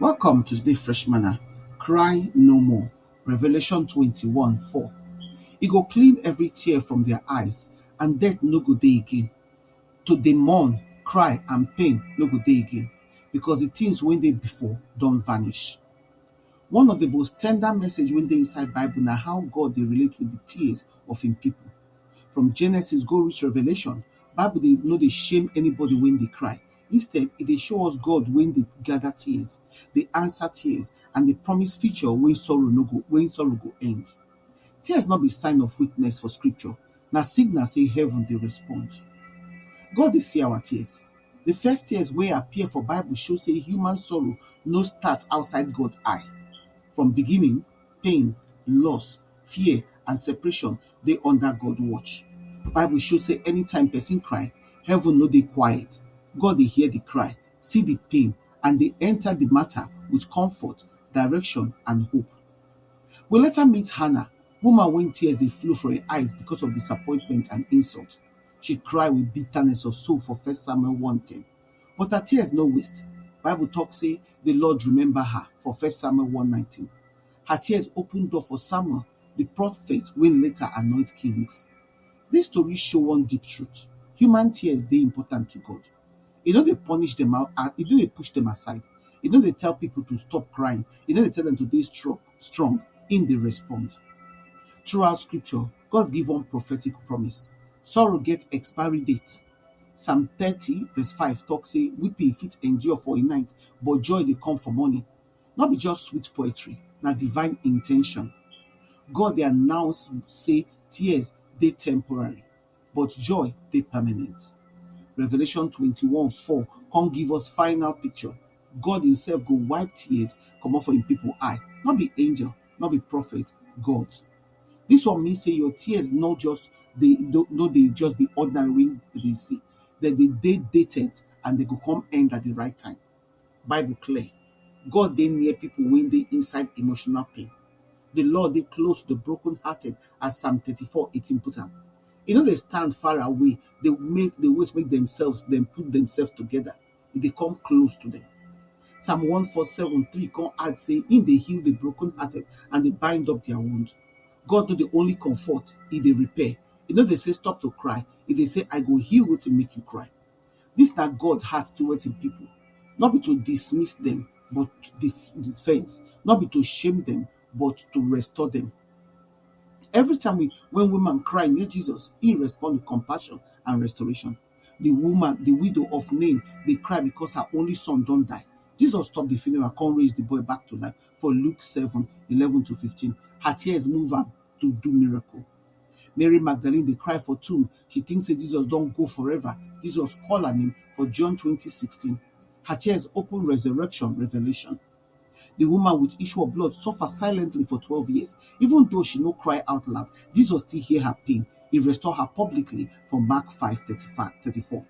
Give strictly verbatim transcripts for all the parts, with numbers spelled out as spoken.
Welcome to the Fresh Manna. Cry no more. Revelation twenty-one four. E go clean every tear from their eyes, and death no go dey again. To dey mourn, cry, and pain no go dey again, because the things wey dey before don vanish. One of the most tender message wey dey inside Bible na how God dey relate with the tears of im people. From Genesis go reach Revelation, Bible dey no dey shame anybody wey dey cry. Instead, e dey show us God wey dey gather tears, dey answer tears, and dey promise future wey sorrow no go wey sorrow go end. Tears no be sign of weakness for scripture, na signal say heaven dey respond. God dey see our tears. The first tears wey appear for Bible show say human sorrow no start outside God eye. From beginning, pain, loss, fear, and separation dey under God watch. Bible show say anytime person cry, heaven no dey quiet. God dey hear the cry, see the pain, and dey enter the matter with comfort, direction, and hope. We later meet Hannah, woman wey tears dey flow from her eyes because of disappointment and insult. She cry with bitterness of soul for First Samuel one ten. But her tears no waste. Bible talk say the Lord remember her for First Samuel one nineteen. Her tears open door for Samuel, the prophet wey later anoint kings. This story show one deep truth. Human tears dey important to God. E no dey punish them out, e no dey push them aside. E no dey tell people to stop crying. E no dey tell them to dey strong. Strong. Im dey respond. Throughout scripture, God give one prophetic promise. Sorrow get expiry date. Psalm thirty verse five talk say weeping fit endure for a night, but joy dey come for morning. No be just sweet poetry, na divine intention. God dey announce say tears dey temporary, but joy dey permanent. Revelation twenty-one four come give us final picture. God himself go wipe tears comot for im people eye. No be angel, no be prophet, God. This one mean say your tears no just dey no no dey just be ordinary wey you dey see. Dem dey dey dated and dem go come end at the right time. Bible clear. God dey near people wey dey inside emotional pain. The Lord dey close to the broken hearted, as Psalm thirty-four eighteen put am. E no dey stand far away, dey make dey wait make themselves dem put themselves together. E dey come close to them. Psalm one four seven three come add say im dey heal the broken hearted and dey bind up their wound. God no dey only comfort, e dey repair. E no dey say stop to cry, e dey say I go heal wetin make you cry. This na God heart towards im people, no be to dismiss them but to def- defense, no be to shame them but to restore them. Every time we, when woman cry near Jesus, he respond with compassion and restoration. The woman, the widow of Nain, dey cry because her only son don die. Jesus stop the funeral, come raise the boy back to life for Luke seven eleven to fifteen. Her tears move am to do miracle. Mary Magdalene dey cry for tomb. She think say Jesus don go forever. Jesus call her name for John twenty sixteen. Her tears open resurrection revelation. The woman with issue of blood suffer silently for twelve years. Even though she no cry out loud, Jesus still hear her pain. He restore her publicly for Mark five thirty-four.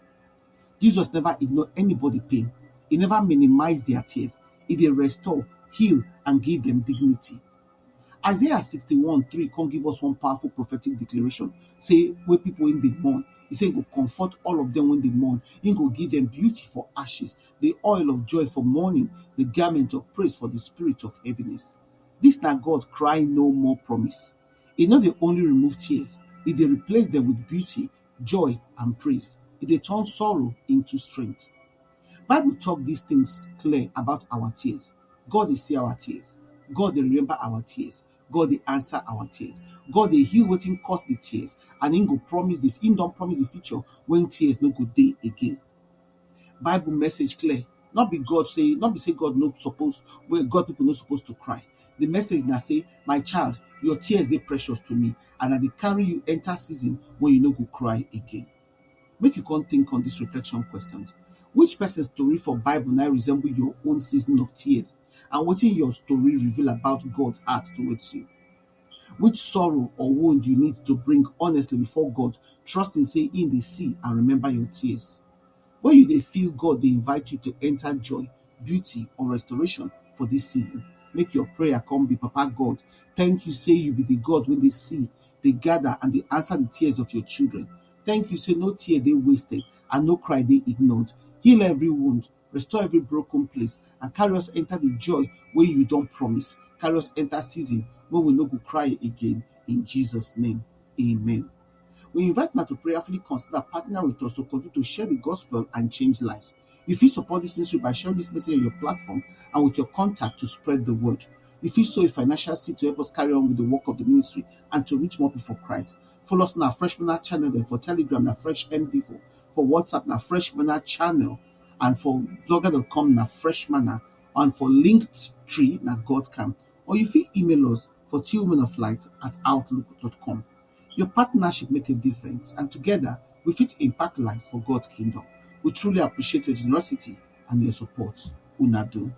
Jesus never ignore anybody pain. He never minimize their tears. He dey restore, heal, and give them dignity. Isaiah sixty-one three come give us one powerful prophetic declaration. Say, wey people wey dey mourn, he say he go comfort all of them wey dey mourn. He go give them beauty for ashes, the oil of joy for mourning, the garment of praise for the spirit of heaviness. This na God cry no more promise. E no dey only remove tears, e dey replace them with beauty, joy, and praise. E dey turn sorrow into strength. Bible talk these things clear about our tears. God dey see our tears. God dey remember our tears. God dey answer our tears. God dey heal wetin cause the tears, and him go promise the him don promise the future when tears no go dey again. Bible message clear. Not be God say, not be say God no suppose, well, God people no supposed to cry. The message na say, my child, your tears dey precious to me, and I dey carry you enter season when you no go cry again. Make you come think on these reflection questions. Which person's story for Bible now resemble your own season of tears? And wetin your story reveal about God's heart towards you? Which sorrow or wound you need to bring honestly before God, trusting say He dey see and remember your tears? When you dey feel God dey invite you to enter joy, beauty, or restoration for this season, make your prayer come be, Papa God, thank you say you be the God wey dey see, dey gather, and dey answer the tears of your children. Thank you say no tear dey wasted and no cry dey ignored. Heal every wound, restore every broken place, and carry us enter the joy wey you don promise. Carry us enter season wey we no go cry again. In Jesus' name, amen. We invite una to prayerfully consider partner with us to continue to share the gospel and change lives. You fit support this ministry by sharing this message on your platform and with your contact to spread the word. You fit sow a financial seed to help us carry on with the work of the ministry and to reach more people for Christ. Follow us on our Fresh Manna channel dem for Telegram, na Fresh M D four. For WhatsApp, na Fresh Manna channel. And for blogger dot com, na Fresh Manna. And for Linktree, na God Camp. Or you fit email us for two women of light at outlook dot com. Your partnership make a difference, and together we fit impact lives for God's kingdom. We truly appreciate your generosity and your support. Una do.